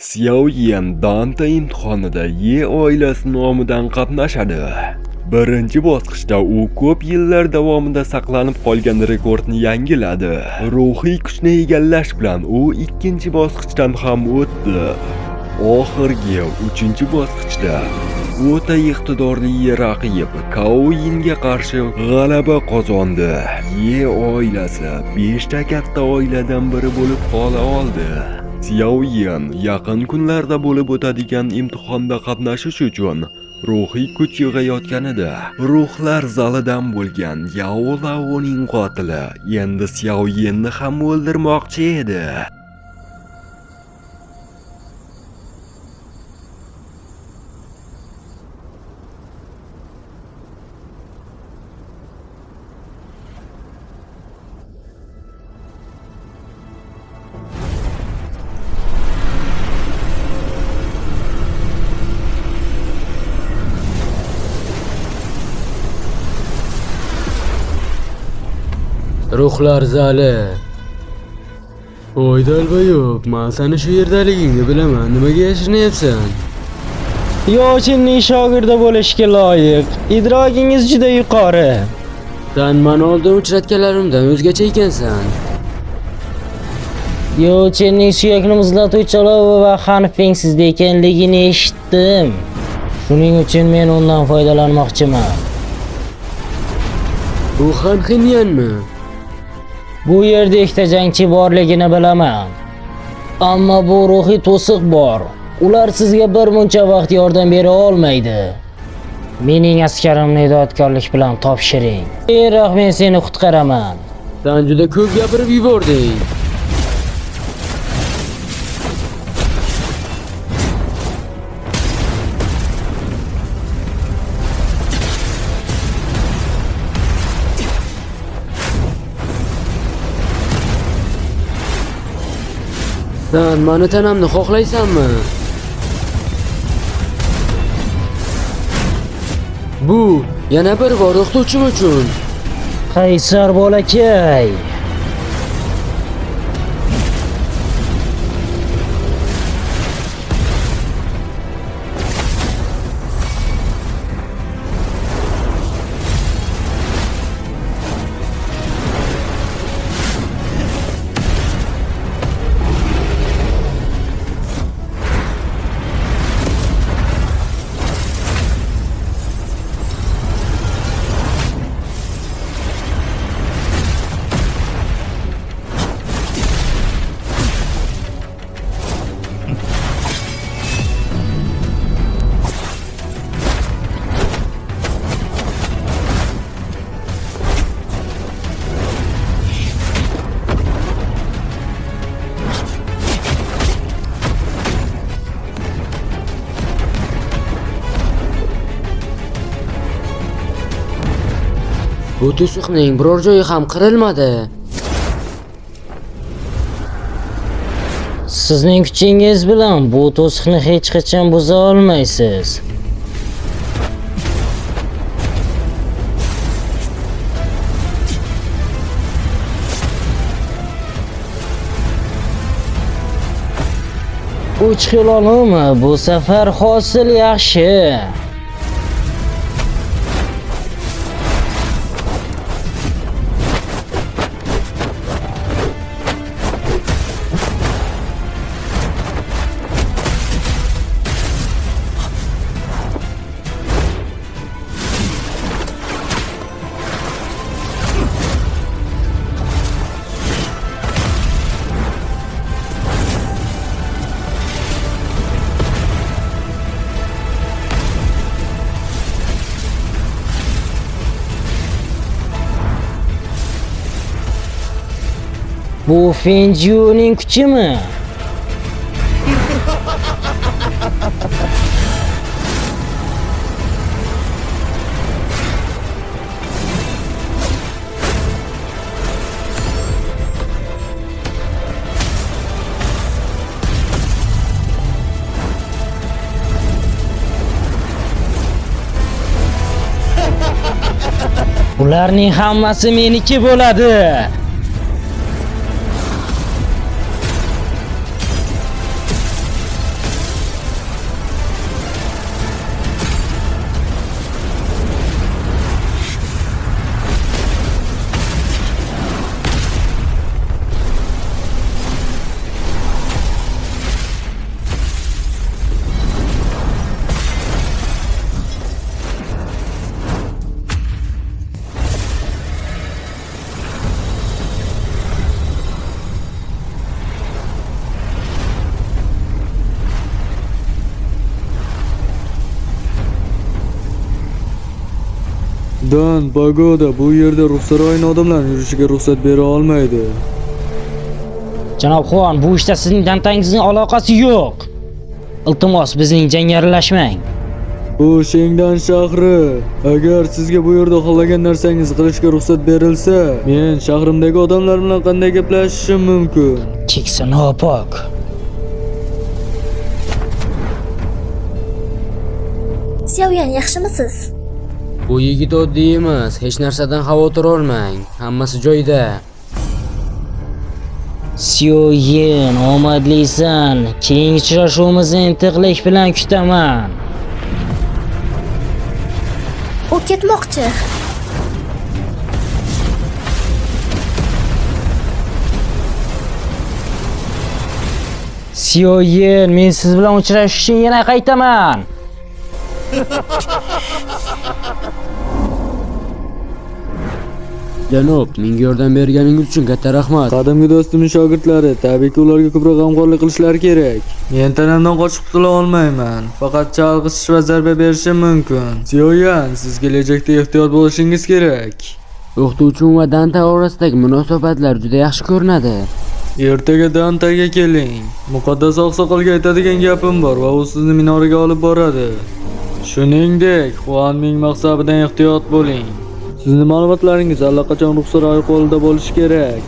Xiao Yan Dante imtihonida Ye oilasi nomidan qatnashadi. Birinchi bosqichda u ko'p yillar davomida saqlanib qolgan rekordni yangiladi. Ruhiy kuchni egallash bilan u ikkinchi bosqichdan ham o'tdi. Oxirgi uchinchi bosqichda o'ta iqtidorli raqib Kao Yinga qarshi g'alaba qozondi. Ye oilasi 5 ta katta oiladan biri bo'lib qola oldi. Xiao Yan yaqin kunlarda bo'lib o'tadigan imtihonda qatnashish uchun ruhiy kuch yig'ayotganida ruhlar zalidan bo'lgan Yao Laoning qotili endi Xiao Yanni ham o'ldirmoqchi edi. Ruhlar zali. Voy dalbayob, man seni shu yerdaligingni bilaman. Nimaga yashinyapsan? Yochinning shogirdi bo'lishga loyiq. Idrogingiz juda yuqori. San mani oldin uchratganlarimdan o'zgacha ekansan. Yochinning suyakni muzlatuvchi olovi va Xanfeng sizda ekanligini eshitdim. Shuning uchun men undan foydalanmoqchiman. Bu Han Xinyanmi? Bu yerda ikkita jangchi borligini bilaman. Ammo bu ruhiy to'siq bor. Ular sizga bir muncha vaqt yordam bera olmaydi. Mening askarimni itoatkorlik bilan topshiring. Keyinroq men seni qutqaraman. San juda ko'p gapirib yubording. San mani tanamni xohlaysanmi? Bu yana bir bor o'qituvchim uchun. Qaysar bolakay. Bu to'siqning biror joyi ham qirilmadi. Sizning kuchingiz bilan bu to'siqni hech qachon buza olmaysiz. Uch xil olumi bu safar hosil yaxshi. Bu Fenjiuning kuchimi? Ularning hammasi meniki bo'ladi. Dan Pagoda bu yerda ruh saroyining odamlarning yurishiga ruxsat bera olmaydi. Janob Xuan, bu ishda sizning dantangizning aloqasi yo'q. Iltimos, bizning jangga aralashmang. Bu Shengdan shahri. Agar sizga bu yerda xohlagan narsangizni qilishga ruxsat berilsa, men shahrimdagi odamlar bilan qanday gaplashishim mumkin? Keksa nopok. Xiaoyan, yaxshimisiz? Bu yigit oddiy emas, hech narsadan xavotir olmang. Hammasi joyida. Xiaoyan, omadlisan. Keyingi uchrashuvimizni intiqlik bilan kutaman. U ketmoqchi. Xiaoyan, men siz bilan uchrashish uchun yana qaytaman. Janob, menga yordam berganingiz uchun katta rahmat. Qadimgi do'stimning shogirdlari, tabiiyki ularga ko'proq g'amxo'rlik qilishlari kerak. Men tanamdan qochib qutula olmayman. Faqat chalg'itish va zarba berishim mumkin. Xiaoyan, siz kelajakda ehtiyot bo'lishingiz kerak. O'qituvchim va Danta orasidagi munosabatlar juda yaxshi ko'rinadi. Ertaga Dantaga keling. Muqaddas oqsoqolga aytadigan gapim bor va u sizni minoraga olib boradi. Shuningdek, Xuanming maqsadidan ehtiyot bo'ling. Sizning ma'lumotlaringiz allaqachon ruh saroyi qo'lida bo'lishi kerak.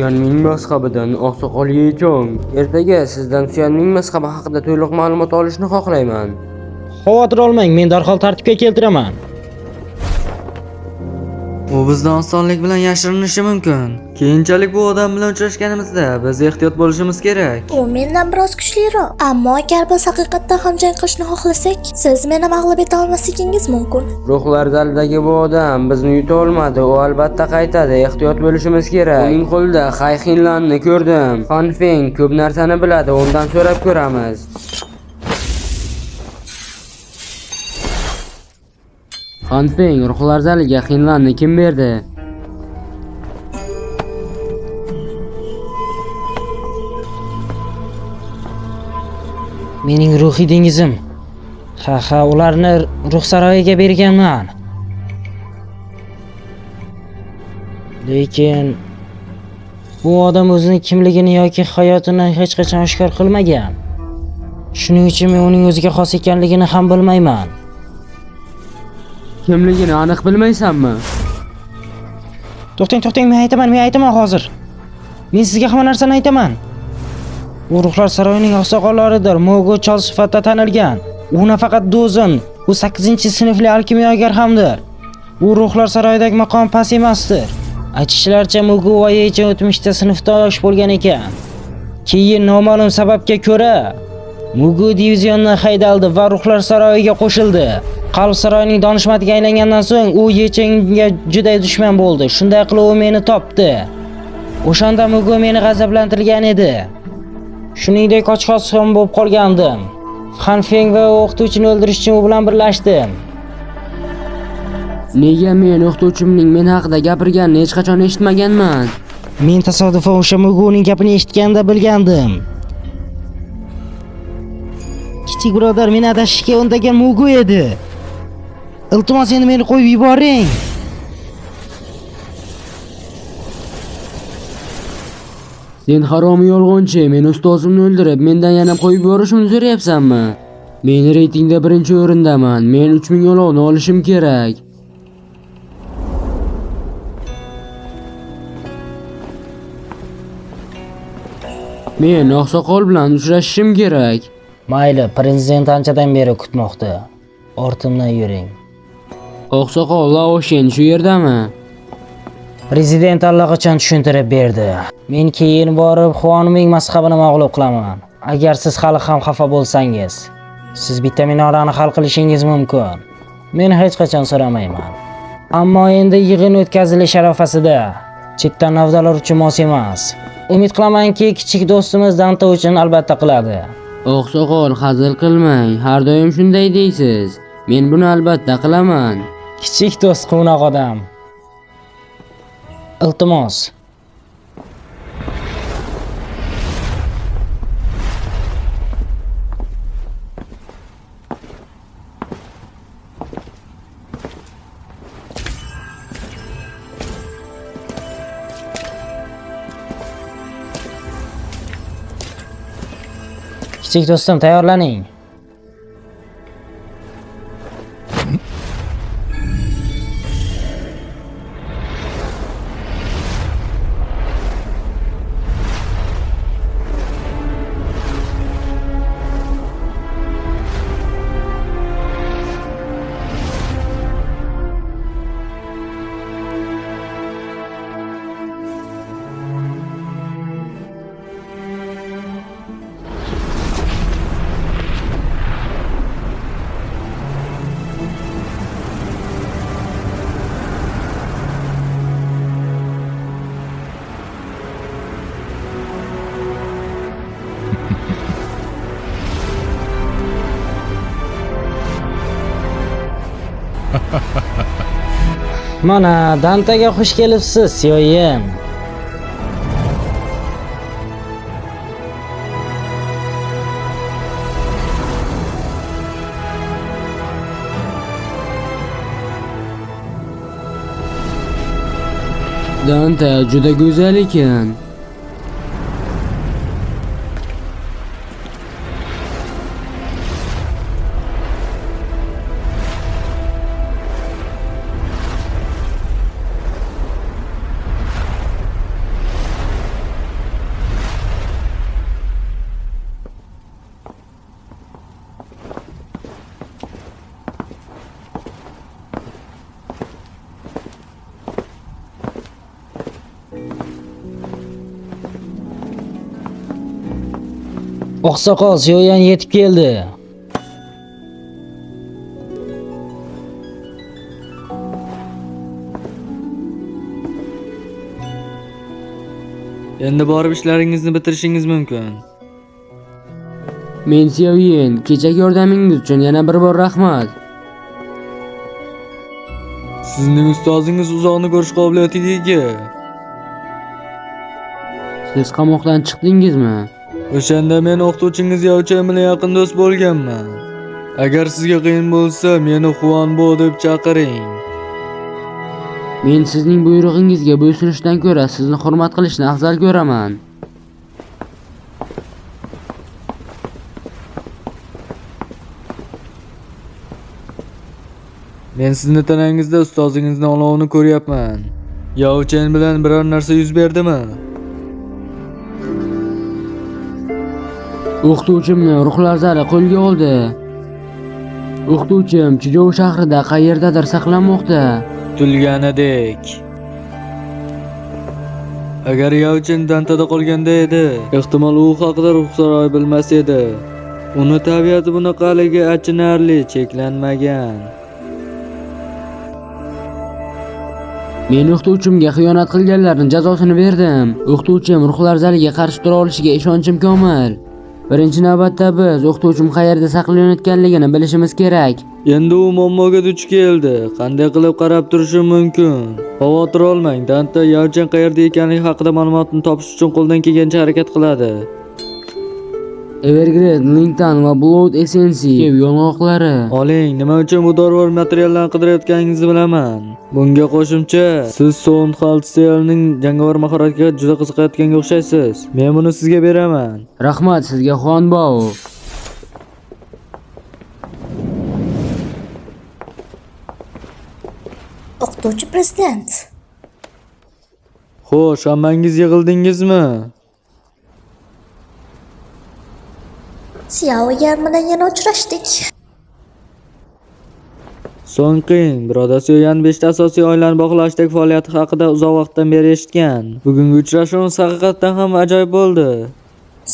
Yanming mazhabidan oqsoqol Yechong. Ertaga sizdan Suyanming mazhabi haqida to'liq ma'lumot olishni xohlayman. Xavotir olmang, men darhol tartibga keltiraman. U bizdan osonlik bilan yashirinishi mumkin. Keyinchalik bu odam bilan uchrashganimizda biz ehtiyot bo'lishimiz kerak. U mendan biroz kuchliroq. Ammo agar biz haqiqatdan ham jang qilishni xohlasak, siz meni mag'lub eta olmasligingiz mumkin. Ruhlar zalidagi bu odam bizni yuta olmadi. U albatta qaytadi. Ehtiyot bo'lishimiz kerak. Uning qo'lida Xay Xinlanni ko'rdim. Fan Feng ko'p narsani biladi. Undan so'rab ko'ramiz. Fan Feng, ruhlar zaliga Xinlanni kim berdi? Mening ruhiy dengizim. Ha, ha, ularni ruh saroyiga berganman. Lekin bu odam o'zining kimligini yoki hayotini hech qachon oshkor qilmagan. Shuning uchun men uning o'ziga xos ekanligini ham bilmayman. Kimligini aniq bilmaysanmi? To'xtang, to'xtang, men aytaman, men aytaman hozir. Men sizga hamma narsani aytaman. U ruhlar saroyining oqsoqollaridir, Mogo chol sifatida tanilgan. U nafaqat Dozin, u 8-sinfli alkimyogar hamdir. U ruhlar saroyidagi maqom past emasdir. Aytishlaricha Mogo va Yechen o'tmishda sinfdosh bo'lgan ekan. Keyin noma'lum sababga ko'ra Mugu diviziondan haydaldi va ruhlar saroyiga qo'shildi. Qalb saroyining donishmadiga aylangandan so'ng u Yechenga juda dushman bo'ldi. Shunday qilib u meni topdi. O'shanda Mugu meni g'azablantirgan edi. Shuningdek, ochkoz ham bo'lib qolgandim. Han Feng va o'qituvchini o'ldirish uchun u bilan birlashdim. Nega men o'qituvchimning men haqida gapirganini hech qachon eshitmaganman? Men tasodifan o'sha Muguning gapini eshitganda bilgandim. Kichik birodar meni adashishga undagan Mugu edi. Iltimos, endi meni qo'yib yuboring. Sen haromi yolg'onchi, meni ustozimni o'ldirib, mendan yana qo'yib yuborishimni so'rayapsanmi? Men reytingda birinchi o'rindaman. Men 3000 olovni olishim kerak. Men oqsoqol bilan uchrashishim kerak. Mayli, prezident anchadan beri kutmoqda. Ortimdan yuring. Oqsoqol Laoshen shu yerdami? Prezident allaqachon tushuntirib berdi. Men keyin borib Xuanming mazhabini mag'lub qilaman. Agar siz hali ham xafa bo'lsangiz, siz bitta minorani hal qilishingiz mumkin. Men hech qachon so'ramayman. Ammo endi yig'in o'tkazilish arafasida chetdan navdalar uchun mos emas. Umid qilamanki, kichik do'stimiz Danta uchun albatta qiladi. Oqsoqol, hazil qilmang. Har doim shunday deysiz. Men buni albatta qilaman. Kichik do'st quvnoq odam. Iltimos. Kichik do'stim, tayyorlaning. Mana Dantaga xush kelibsiz, Sioyen. Dante juda go'zal ekan. Oqsoqol Sioyan yetib keldi. Endi borib ishlaringizni bitirishingiz mumkin. Men Xiaoyin, kechagi yordamingiz uchun yana bir bor rahmat. Sizning ustozingiz uzoqni ko'rish qobiliyatiga ega. Siz qamoqdan chiqdingizmi? O'shanda men o'qituvchingiz Yao Chen bilan yaqin do'st bo'lganman. Agar sizga qiyin bo'lsa, meni Xuanbo deb chaqiring. Men sizning buyrug'ingizga bo'ysunishdan ko'ra sizni hurmat qilishni afzal ko'raman. Men sizni tanangizda ustozingizning olovini ko'ryapman. Yao Chen bilan biror narsa yuz berdimi? O'qituvchimni ruhlar zali qo'lga oldi. O'qituvchim Chijou shahrida qayerdadir saqlanmoqda. Kutilganidek. Agar Yao Chen Dantada qolganda edi, ehtimol u haqida ruh saroyi bilmas edi. Uni tabiati bunaqaligi achinarli cheklanmagan. Men o'qituvchimga xiyonat qilganlarning jazosini berdim. O'qituvchim ruhlar zaliga qarshi tura olishiga ishonchim komil. Birinchi navbatda biz o'qituvchim qayerda saqlanayotganligini bilishimiz kerak. Endi u muammoga duch keldi. Qanday qilib qarab turishim mumkin? Xavotir olmang, Danta Yao Chen qayerda ekanligi haqida ma'lumotni topish uchun qo'ldan kelgancha harakat qiladi. Evergreen, Lincoln va Blood Essence yong'oqlari. Oling, nima uchun bu dorivor materiallarni qidirayotganingizni bilaman. Bunga qo'shimcha, siz Son Halselning jangovar mahoratiga juda qiziqayotganga o'xshaysiz. Men buni sizga beraman. Rahmat sizga, Xuanbao. O'qituvchi prezident. Xo'sh, hammangiz yig'ildingizmi? Xiao Yan bilan yana uchrashdik. So'ng qiyin, birodar Xiao 5 ta asosiy oilani bog'lashdek faoliyati haqida uzoq vaqtdan beri eshitgan. Bugungi uchrashuvimiz haqiqatdan ham ajoyib bo'ldi.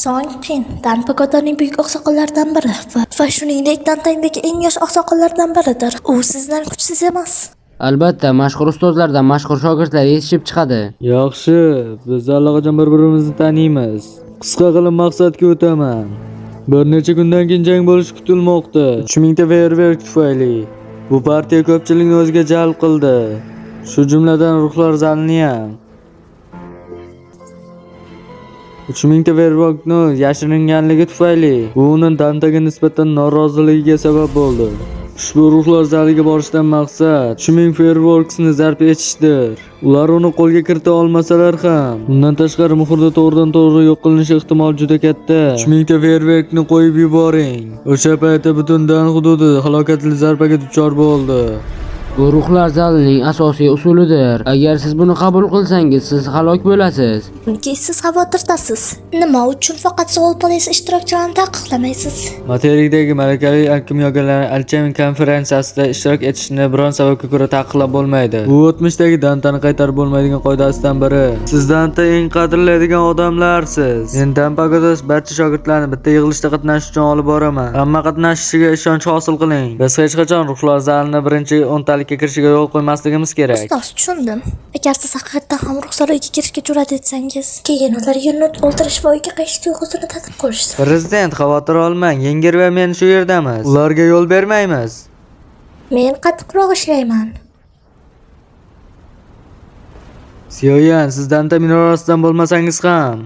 So'ng Qin Dan Pagodaning buyuk oqsoqollaridan biri va shuningdek Dantangdagi eng yosh oqsoqollardan biridir. U sizdan kuchsiz emas. Albatta, mashhur ustozlardan mashhur shogirdlar yetishib chiqadi. Yaxshi, biz allaqachon bir-birimizni taniymiz. Qisqa qilib maqsadga o'taman. Bir necha kundan keyin jang bo'lishi kutilmoqda. 3000 ta feyeerwerk tufayli. Bu partiya ko'pchilikni o'ziga jalb qildi. Shu jumladan ruhlar zalini ham. 3000 ta feyeerwerkni yashiringanligi tufayli bu uni Dantaga nisbatan noroziligiga sabab bo'ldi. Ushbu ruhlar zaliga borishdan maqsad Chuming Fireworksni zarb etishdir. Ular uni qo'lga kirita olmasalar ham, bundan tashqari muhrda to'g'ridan-to'g'ri yo'q qilinishi ehtimoli juda katta. 3000 ta feyerverkni qo'yib yuboring. O'sha paytda butun Dan hududi halokatli zarbaga duchor bo'ldi. Bu ruhlar zalining asosiy usulidir. Agar siz buni qabul qilsangiz, siz halok bo'lasiz. Chunki siz xavotirdasiz. Nima uchun faqat Soul Palace ishtirokchilarini taqiqlamaysiz? Materikdagi malakali alkimyogarlarning Alchemy konferensiyasida ishtirok etishni biron sababga ko'ra taqiqlab bo'lmaydi. Bu o'tmishdagi Dantani qaytarib bo'lmaydigan qoidasidan biri. Siz Danta eng qadrlaydigan odamlarsiz. Men Dan Pagodas barcha shogirdlarni bitta yig'ilishda qatnashish uchun olib boraman. Hamma qatnashishiga ishonch hosil qiling. Biz hech qachon ruhlar zalini birinchi o'ntalikka kirishiga yo'l qo'ymasligimiz kerak. Ustoz, tushundim. Agar siz haqiqatdan ham ruh saroyiga kirishga jur'at etsangiz, keyin ular Yunut o'ldirish va uyga qaytish tuyg'usini tatib ko'rishsin. Prezident, xavotir olmang. Yengir va men shu yerdamiz. Ularga yo'l bermaymiz. Men qattiqroq ishlayman. Siyoyan, siz Danta minorasidan bo'lmasangiz ham.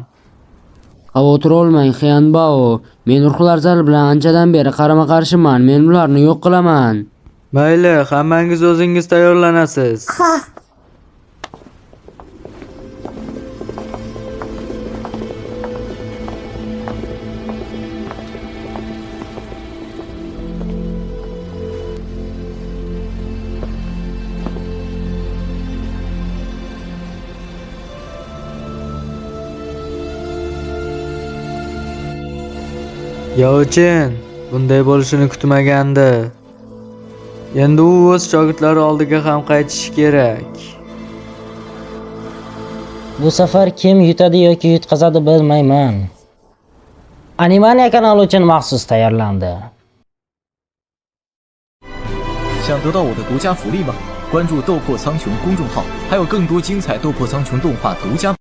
Xavotir olmang, Xianbao. Men ruhlar zali bilan anchadan beri qarama-qarshiman. Men ularni yo'q qilaman. Mayli, hammangiz o'zingiz tayyorlanasiz. Ha. Yovchin, bunday bo'lishini kutmagandi. Endi u o'z shogirdlari oldiga ham qaytishi kerak. Bu safar kim yutadi yoki yutqazadi bilmayman. Animaniya kanali uchun maxsus tayyorlandi. 想得到我的独家福利吗？关注“斗破苍穹”公众号，还有更多精彩《斗破苍穹》动画独家。